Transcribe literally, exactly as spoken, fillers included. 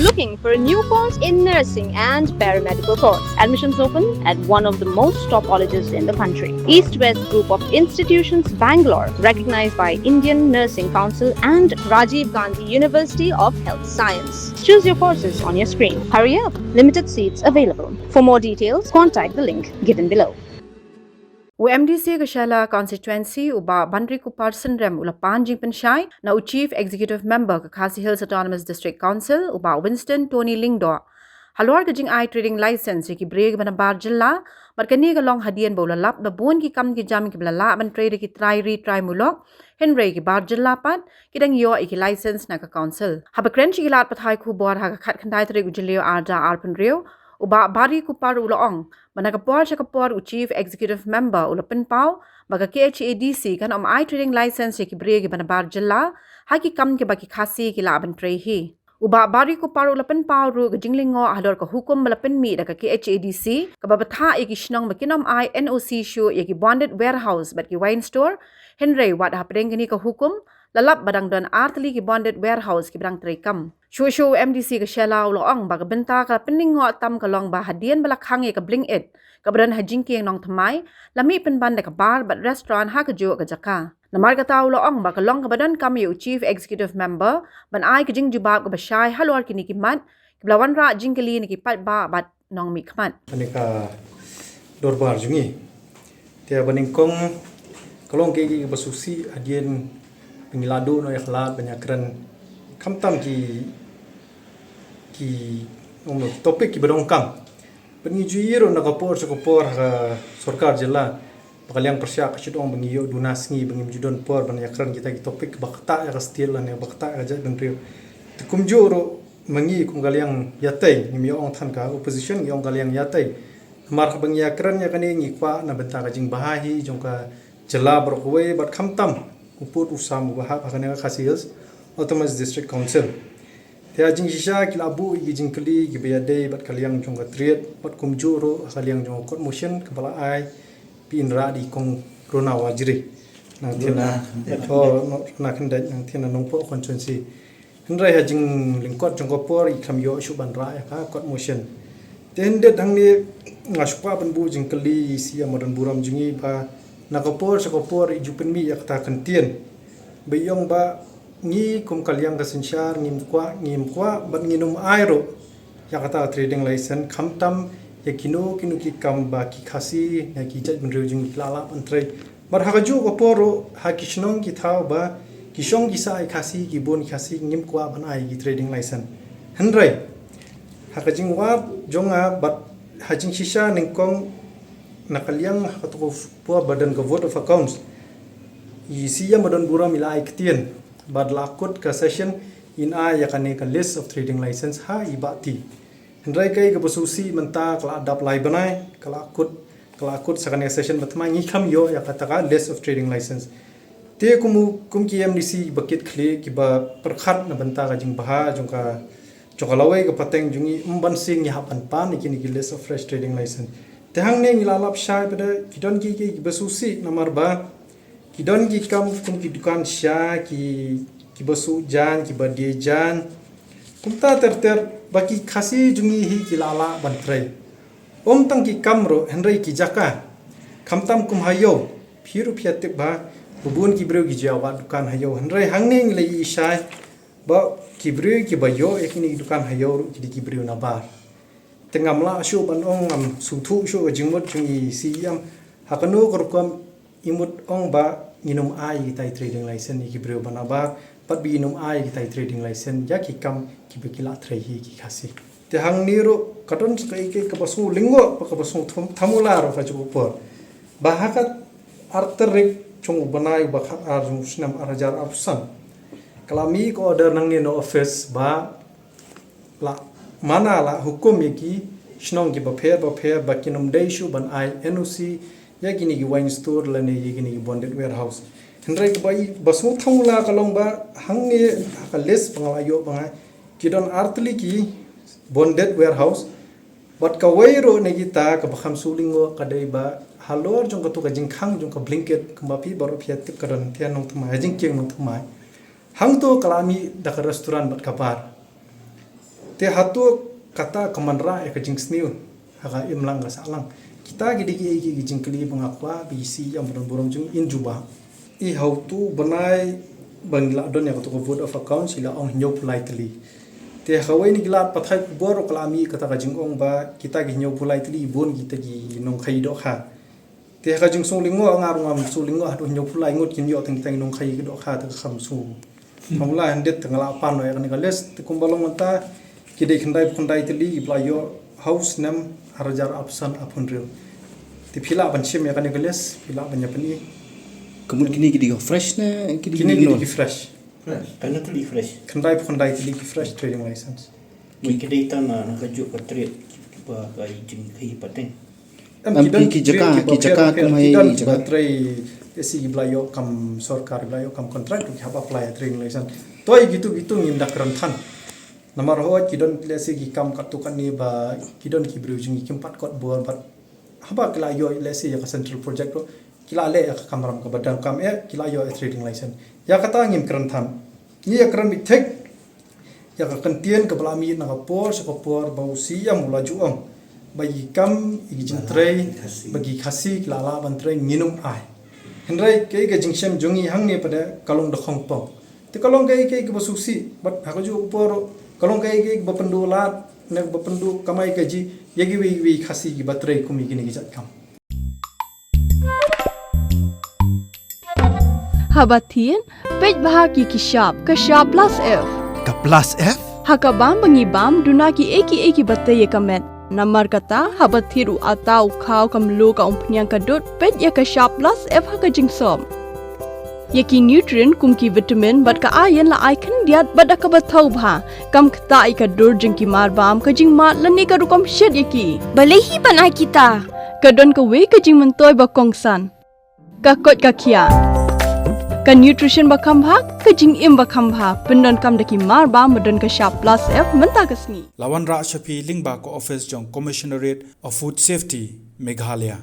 Looking for a new course in nursing and paramedical course? Admissions open at one of the most top colleges in the country. East West Group of Institutions, Bangalore, recognized by Indian Nursing Council and Rajiv Gandhi University of Health Science. Choose your courses on your screen. Hurry up, limited seats available. For more details, contact the link given below. U MDC ka Shella Constituency, u Bah Banrikupar Synrem, u la pan jingpynshai na u Chief Executive Member ka Khasi Hills Autonomous District Council, u Bah Winston Tony Lyngdoh, halor ka jingai trading license ïa ki briew kiba nabar jylla, bad kane ka long hadien ba u la lap ba bun ki kam ki jam kiba la lah ban trei da ki trai ri trai muluk, hynrei ki bar jylla pat ki dang ïoh ïa ki license na ka council. Haba kren sha ki lad pathai khubor ha ka khatkhyndai tarik u Jylliew arhajar arphew hynriew, u Bah Banrikupar u la ong ba na ka por sha ka por u Chief Executive Member u la pynpaw ba ka KHADC kan ym ai trading license ïa ki briew kiba nabar jylla ha ki kam kiba ki Khasi ki lah ban trei hi. U Bah Banrikupar u la pynpaw ruh ka jinglyngngoh halor ka hukum ba la pynmih da ka KHADC kaba bthah ïa ki shnong ba kin ym ai NOC shuh ïa ki bonded warehouse bad ki wine store, hynrei wat hapdeng kane ka hukum la lap ba dang don artylli ki bonded warehouse kiba dang treikam. Shuh shuh u MDC ka Shella u la ong ba ka bynta ka la pynlyngngoh tam ka long ba hadien ba la khang ïa ka Blinkit kaba don ha jingkieng Nongthymmai, la mih pynban da ka bar bad restaurant ha kajuh ka jaka. Namar kata u la ong ba ka long kaba donkam ïa u Chief Executive Member ban ai ka jingjubab kaba shai halor kine ki mat kiba la wanrah jingkylli na ki paidbah bad nongmihkhmat. Kane ka dorbar jong ngi. Te ba nyngkong ka long kaei kaei kaba sngewsih hadien ba ngi la duh noh ïa ka lad ban ïakren khamtam ki, ki, um, topic kiba donkam. Ba ngi ju ïohi ruh na ka por sha ka por ha ka sorkar jylla ba ka liang pyrshah ka shu ong ba ngi ïoh duna sngi ba ngim ju don por ban ïakren kita ki topic ba ktah ïa ka state lane ba ktah ïa ka jaitbynriew. Te kumjuh ruh ma ngi kum ka liang ïatei, ngim ïa ong than ka opposition, ngi ong ka liang ïatei. Namar haba ngi ïakren ïa kane ngi kwah na bynta ka jingbha hi jong ka jylla baroh kawei bad khamtam u pud u sam uba hap ha kane ka Khasi Hills Autonomous District Council. Te ha jingshisha ki la buh ïa ki jingkylli kiba ïadei bad ka liang jong ka trade bad kumjuh ruh ha ka liang jong ka court motion kaba la ai pynrah da i Kong Rona Warjri. Nangta na, Rona Khyndaitj. Oh, no, Rona Khyndaitj nangta na Nongpoh constituency. Hynrei ha jinglyngkot jong ka por i khlem ïoh shuh ban rah ïa ka court motion. Te hynrei hangne nga shu kwah ban buh jingkylli ïa i C E M Madanburom jong ngi ba na ka por sha ka por i ju pynmih ïa kata ka ktien ba i ong ba ngi kum ka liang ka synshar ngim kwah, ngim kwah bad ngin ym ai ruh ïa kata ka trading license khamtam ïa kino kino ki kam ba ki Khasi ne ki jaitbynriew jong ngi ki la lah ban trei. Bad ha kajuh ka por ruh ha ki shnong ki thaw ba ki shong ki sah ïa ki Khasi, ki bun ki Khasi, ngim kwah ban ai ki trading license. Hynrei ha ka jingwad jong nga bad ha jingshisha nyngkong na ka liang ha kato ka por ba don ka vote of accounts, i C E M Madanburom i la ai ktien bad la kut ka session in ai ïa kane ka list of trading license ha i Bah T. Hynrei kaei kaba sngewsih mynta ka la dap lai bnai ka la kut, ka la kut sa kane ka session ba thymmai ngi khlem ïoh ïa kata ka list of trading license. Te kum u, kum ki MDC ba kit khlieh kiba pyrkhat na bynta ka jingbha jong ka, jong ka lawei ka pateng jong ngi, ym ban sing ngi hap ban pan ïa kine ki list of fresh trading license. Te hangne ngi la lap shai pat de ki don kiei kiei kiba sngewsih namar ba ki don ki kam kum ki dukan sha, ki, kiba suh jaiñ, kiba die jaiñ. Kumta ter ter ba ki Khasi jong ngi hi ki la lah ban trei. Ym tang ki kam ruh hynrei ki jaka. Khamtam kum ha ïew, phi ruh phi ïa tip ba bun ki briew ki ju ïa wad dukan ha ïew. Hynrei hangne ngi la ïohi shai ba ki briew kiba ïoh ïa kine ki dukan ha ïew ruh ki dei ki briew nabar. Te ngam lah shuh ban ong, ngam sngewthuh shuh ka jingmut jong i C E M ha kano ka rukom i mut ong ba ngin ym ai kita i trading license ïa ki briew ba nabar bad ba ngin ym ai kita i trading license ïa ki kam kiba ki la trei hi ki Khasi. Te hangne ruh ka don sa kaei kaei kaba sngew lyngngoh bad kaba sngew tham-, thamula ruh ha kajuh ka por. Ba ha ka ar tarik jong u bnai uba khatar jong u snem arhajar arphew san ka la mih ka order nangne na office ba la mana, la hukum ïa ki shnong kiba pher ba pher ba kin ym dei shuh ban ai NOC ïa kine ki wine store lane ïa kine ki bonded warehouse. Hynrei kaba i, ba sngew thamula ka long ba hangne ha ka list ba nga la ïoh ba nga, ki don artylli ki bonded warehouse. Bad kawei ruh na kita kaba kham sngewlyngngoh ruh ka dei ba halor jong kato ka jingkhang jong ka Blinkit kumba phi baroh phi ïa tip ka don ha Nongthymmai, ha jingkieng Nongthymmai. Hangto ka la mih da ka restaurant bad ka bar. Te hato kata ka wanrah ïa ka jingsniew ha ka imlang ka sahlang? Kita ki dei ki, ki, ki jingkylli ba nga kwah ba i C E M ba don burom jong ngi in jubab. I hato bnai ba ngi la don ïa kato ka vote of account i la ong hynñiewphew lai tylli. Te ha kawei na ki lad pathai khubor ruh ka la mih kata ka jingong ba kita ki hynñiewphew lai tylli bun kita ki nongkhaïi dohkha. Te ha ka jingsngew lyngngoh nga ruh ngam sngew lyngngoh haduh hynñiewphew lai ngut kin ïoh tang kita ki nongkhaïi ki dohkha te ka kham sngew. Phamla hyndet te nga la pan noh ïa kane ka list te kumba long mynta ki dei khyndaiphew khyndai tylli kiba la ïoh ha u snem ar hajar arphew san arphew hynriew. Te phi lah ban shim ïa kane ka list, phi lah ban ïa pyni. Ka mut kine ki dei ki fresh ne ki dei Kine ki dei ki fresh. Fresh. Kane tylli fresh. Khyndai phew khyndai tylli ki fresh trading license. Ki, ki dei tang na, na kajuh ka trade ba ka jingkhaïi pateng. Em, em, ki don ki, ki jaka, trade kiba ki jaka pher, kum ki hai don jaka. Kiba trei, eh, lehse kiba la ïoh kam sorkar, kiba la ïoh kam contract, ki hap apply trading license. To ïa kitu, kitu ngim da kren than. Namar hooid ki don lehse ki kam katto katne ba ki don ki briew jong ngi kim pat kot bor bad haba ki la ïoh lehse ïa ka central project ruh ki la leh ïa ka kamram kaba donkam eh ki la ïoh ïa trading license. Ïa kata ngim kren than. Ngi ïa kren beit thik ïa ka kyntien kaba la mih na ka por sha ka por ba u C E M u la ju ong ba ïa ki kam ïa ki jingtrei ba ki Khasi ki la lah ban trei ngin ym ai. Hynrei kaei ka jingshem jong ngi hangne pat ka long da khongpong. Te ka long kaei kaei kaba sngewsih bad ha kajuh ka por ruh ka long kaei kaei kaba pynduh lad ne kaba pynduh kamai kajih ïa kiwei kiwei Khasi kiba trei kum ïa kine ki jait kam. Haba thied, peit bha ki ki shap, ka shap plus F. Ka plus F? Ha ka bam ba ngi bam, duna kiei kiei kiba tei ïa ka met. Namar kata, haba thied u atta u khaw ka mluh ka umphniang ka dud, peit ïa ka shap plus F ha ka jingsop. Ïa ki nutrient kum ki vitamin bad ka iron la ai khyndiat bad da kaba thaw bha. Kam ktah ïa ka dur jong ki marbam, ka jingmad lane ka rukom shet ïa ki. Balei hi ban ai kita? Ka don kawei ka jingmyntoi ba kongsan. Ka koit ka khiah. Ka nutrition ba kham bha, ka jingim ba kham bha. Pyndonkam da ki marbam ba don ka shap plus F mynta ka sngi. La wanrah sha phi lyngba ka office jong Commissionerate of Food Safety, Meghalaya.